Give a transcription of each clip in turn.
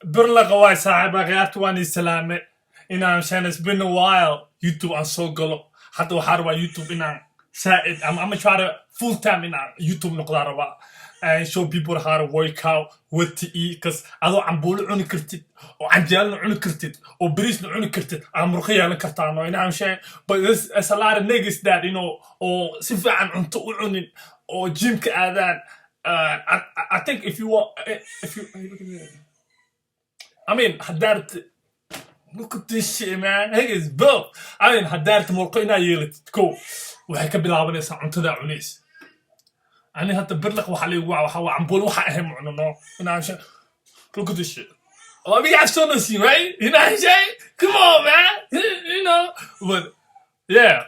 Birlaqa waay, saaxiib. Akhyaarta waan islaame inaan shan. It's been a while YouTube aan soo galo. Hadda waxaa rabaa YouTube inaan saa'id ama try to full time inaan YouTube noqdaa rabaa and show people how to work out, what to eat, 'cause adoo cambuulo cuni kartid oo canjeelna cuni kartid oo bariisna cuni kartid aa murqo yeelan kartaa, no, you know what I'm saying? But there's a lot of niggas that oo si fiican cunto u cunin oo gymka aadaan. I think if you want, if you look at me, I mean, haddaad, look at this shit, man. Nigga is built. I mean, haddaad murqo inaa yeelatid, ko waxay ka bilaabanaysaa cuntada cunays. Ani hadda birlaq waxaa liigu waca, waxaa waa cambuulo waxa ahayn mucno, no. You know what I'm saying? Look at this shit. Oh, we got so, right? You know what I'm saying? Come on, man. But yeah.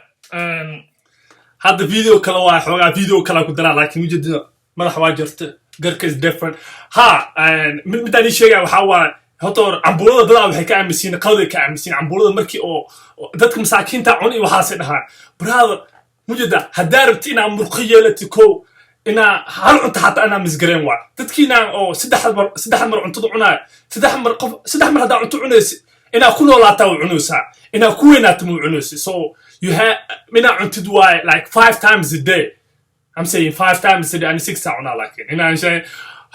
Hadda video kale waa xoogaa, video kale ku daraa, laakiin ujeedada madax waa jirta, garka is different. Ha, mid midaan ii sheegaya waxaa waa horta hore cambuulada dadaa waxay ka aaminsiin, qalday ka aaminsiin cambuulada markii oo dadka masaakiinta cuni waxaasay dhahaan. Brother, mujeda haddaa rabti inaa murqo yeelatid, kow inaa hal cunto xataa inaa misgareen waa dadkiina oo saddex mar cuntada cunaayo. Saddex mar, qof saddex mar haddaa cunto cunaysi, inaa ku noolaataa u cunaysaa, inaa ku weynaata ma u cunaysi. So you have inaa cuntid waaye like five times a day. I'm saying five times a day, ani six aa cunaa, laakiin inaan shay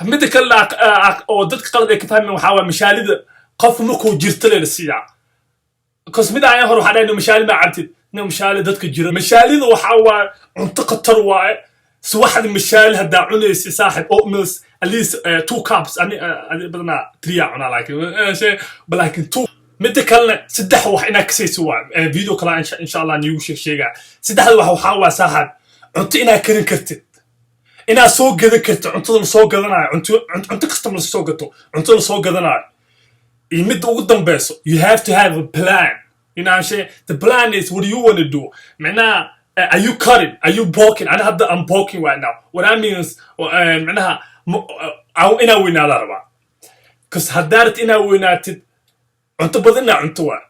midda kale oo dadka qalad ay ka fahmeen waxaa waay mashaalida qof markuu jirto lela siiyaa, 'cause mid ayaa hore waxaa dhahay mashaali ma cabtid. No, mashaali dadka jira, mashaalida waxaa waaye cunto khatar waaye. Subaxda mashaali haddaa cunaysa, saaxib, oatmeals at least 2 cups. Ani badanaa three aa cunaa, laakiin but laakiin two. Midda kalena saddex wax inaa kasayso waa video kale insha Allah niigu sheeg sheegaa. Saddexda wax waxaa waa, saaxib, cunto inaa karin kartid, inaad soo gadan kartid cuntada lasoo gadanayo, cunto kasta ma lasoo gato, cuntada lasoo gadanayo. Iyo midda ugu dambeyso, you have to have a plan. You know what I'm saying? The plan is, what do you want to do? Macnaha, are you cutting? Are you bulking? Ana hadda I'm bulking right now. What I mean is, macnaha, inaa weynaada rabaa, 'cause haddaa rabtid inaa weynaatid, cunto badan inaa cunto waa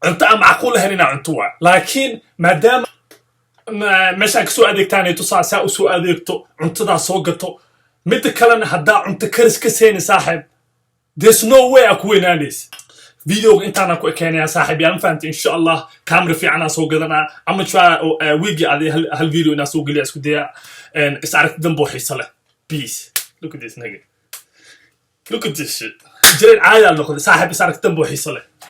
cunto aan macquul ahayn inaa cunto waa. Laakiin maadaama meeshaan kasoo adeegtaan tusaa saa usoo adeegto, cuntadaa soo gato. Midda kalena, haddaa cunto karis ka seyni, saaxiib, there's no way aa ku weynaanaysa. Videoga intaana ku ekeenaya, saaxiib yaa, ma fahamtay? Insha Allah camera fiicanaa soo gadanaa ama try weegi adi hal video inaa soo geliya isku daya. Is aragti dambe oo xiiso leh. Peace. Look at this nigga, look at this shit. Jireed caadi aa noqday, saaxiib. Is aragti dambe oo xiiso leh.